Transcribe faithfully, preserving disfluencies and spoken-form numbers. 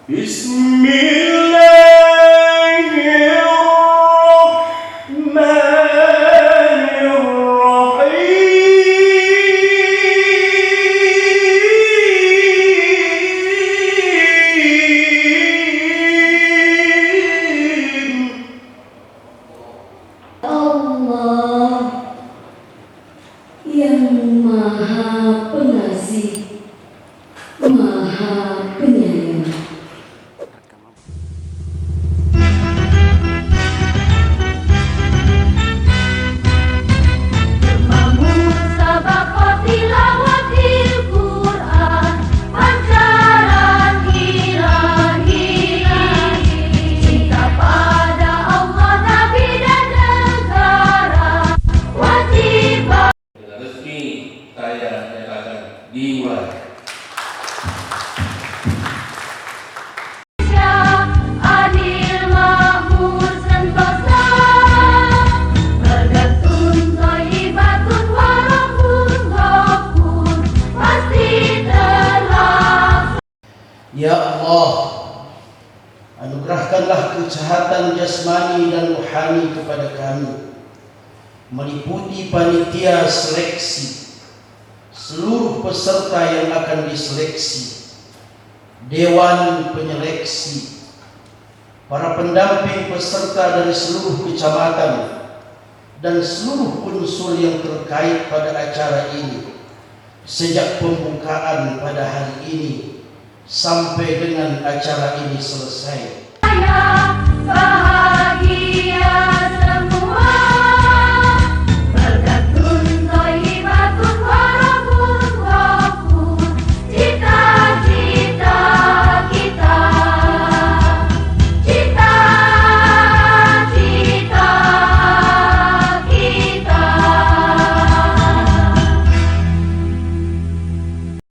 بسم الله الرحمن الرحيم. Allah yang Maha Pengasih, Maha Penyayang. Makmur sabab tilawatil Quran, pancaran ilahi, cinta pada Allah, Nabi dan negara, wajib. Dengan resmi saya nyatakan dimulai. Adil, makmur, sentosa, baldatun thayyibatun wa rabbun ghafur, pasti telah. Ya Allah, anugerahkanlah kesehatan jasmani dan rohani kepada kami, meliputi panitia seleksi, seluruh peserta yang akan diseleksi, dewan penyeleksi, para pendamping peserta dari seluruh kecamatan, dan seluruh unsur yang terkait pada acara ini, sejak pembukaan pada hari ini sampai dengan acara ini selesai. Saya, Pak